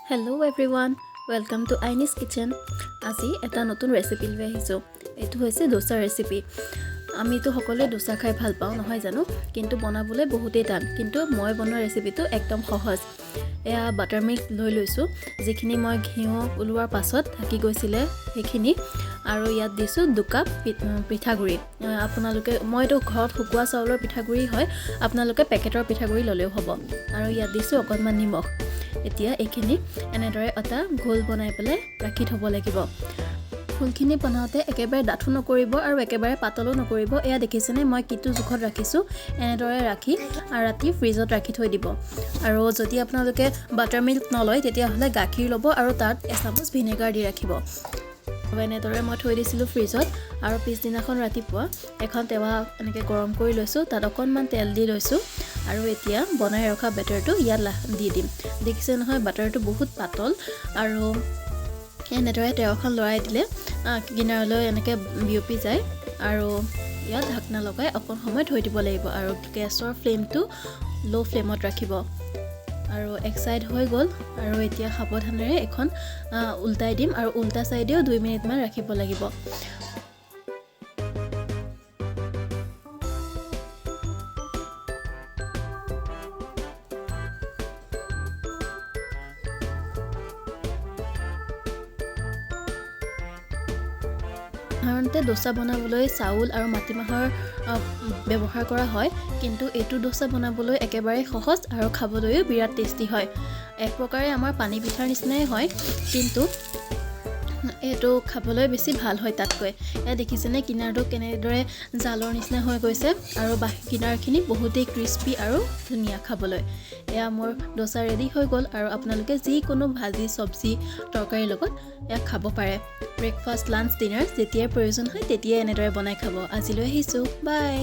Hello everyone, welcome to Aini's Kitchen. আজি এটা নতুন ৰেচিপি লৈ আহিছোঁ। এইটো হৈছে দোচা ৰেচিপি। আমিতো সকলোৱে দোচা খাই ভাল পাওঁ, নহয় জানো? কিন্তু বনাবলৈ বহুতেই টান। কিন্তু মই বনোৱা ৰেচিপিটো একদম সহজ। এয়া বাটাৰ মিল্ক লৈ লৈছোঁ, যিখিনি মই ঘিউ ওলোৱাৰ পাছত থাকি গৈছিলে সেইখিনি। আৰু ইয়াত দিছোঁ 2 কাপ পিঠাগুড়ি। আপোনালোকে, মইতো ঘৰত শুকোৱা চাউলৰ পিঠাগুড়ি হয়, আপোনালোকে পেকেটৰ পিঠাগুড়ি ল'লেও হ'ব। আৰু ইয়াত দিছোঁ অকণমান নিমখ। এতিয়া এইখিনি এনেদৰে এটা ঘোল বনাই পেলাই ৰাখি থ'ব লাগিব। ঘোলখিনি বনাওঁতে একেবাৰে ডাঠো নকৰিব আৰু একেবাৰে পাতলো নকৰিব। এয়া দেখিছেনে, মই কিটো জোখত ৰাখিছোঁ? এনেদৰে ৰাখি আৰু ৰাতি ফ্ৰিজত ৰাখি থৈ দিব। আৰু যদি আপোনালোকে বাটাৰ মিল্ক নলয়, তেতিয়াহ'লে গাখীৰ ল'ব আৰু তাত এচামুচ ভিনেগাৰ দি ৰাখিব। আৰু এনেদৰে মই থৈ দিছিলোঁ ফ্ৰিজত। আৰু পিছদিনাখন ৰাতিপুৱা এখন টেৱা এনেকৈ গৰম কৰি লৈছোঁ, তাত অকণমান তেল দি লৈছোঁ আৰু এতিয়া বনাই ৰখা বেটাৰটো ইয়াত দি দিম। দেখিছে নহয়, বাটাৰটো বহুত পাতল। আৰু এনেদৰে টেৱাখন লৰাই দিলে কিনাৰলৈ এনেকৈ বিয়পি যায়। আৰু ইয়াত ঢাকনা লগাই অকণ সময় থৈ দিব লাগিব আৰু গেছৰ ফ্লেমটো ল' ফ্লেমত ৰাখিব। আৰু এক চাইড হৈ গ'ল আৰু এতিয়া সাৱধানেৰে এখন উল্টাই দিম আৰু উল্টা চাইডেও 2 মিনিটমান ৰাখিব লাগিব। সাধাৰণতে দোচা বনাবলৈ চাউল আৰু মাটিমাহৰ ব্যৱহাৰ কৰা হয়, কিন্তু এইটো দোচা বনাবলৈ একেবাৰে সহজ আৰু খাবলৈও বিৰাট টেষ্টি হয়। এক প্ৰকাৰে আমাৰ পানী পিঠাৰ নিচিনাই হয়, কিন্তু এইটো খাবলৈ বেছি ভাল হয় তাতকৈ। এয়া দেখিছেনে, কিনাৰটো কেনেদৰে জালৰ নিচিনা হৈ গৈছে আৰু কিনাৰখিনি বহুতেই ক্ৰিস্পি আৰু ধুনীয়া খাবলৈ। এয়া মোৰ দোচা ৰেডি হৈ গ'ল। আৰু আপোনালোকে যিকোনো ভাজি, চব্জি, তৰকাৰীৰ লগত ইয়াক খাব পাৰে। ব্ৰেকফাষ্ট, লাঞ্চ, ডিনাৰ যেতিয়াই প্ৰয়োজন হয়, তেতিয়াই এনেদৰে বনাই খাব। আজিলৈ আহিছোঁ, বাই।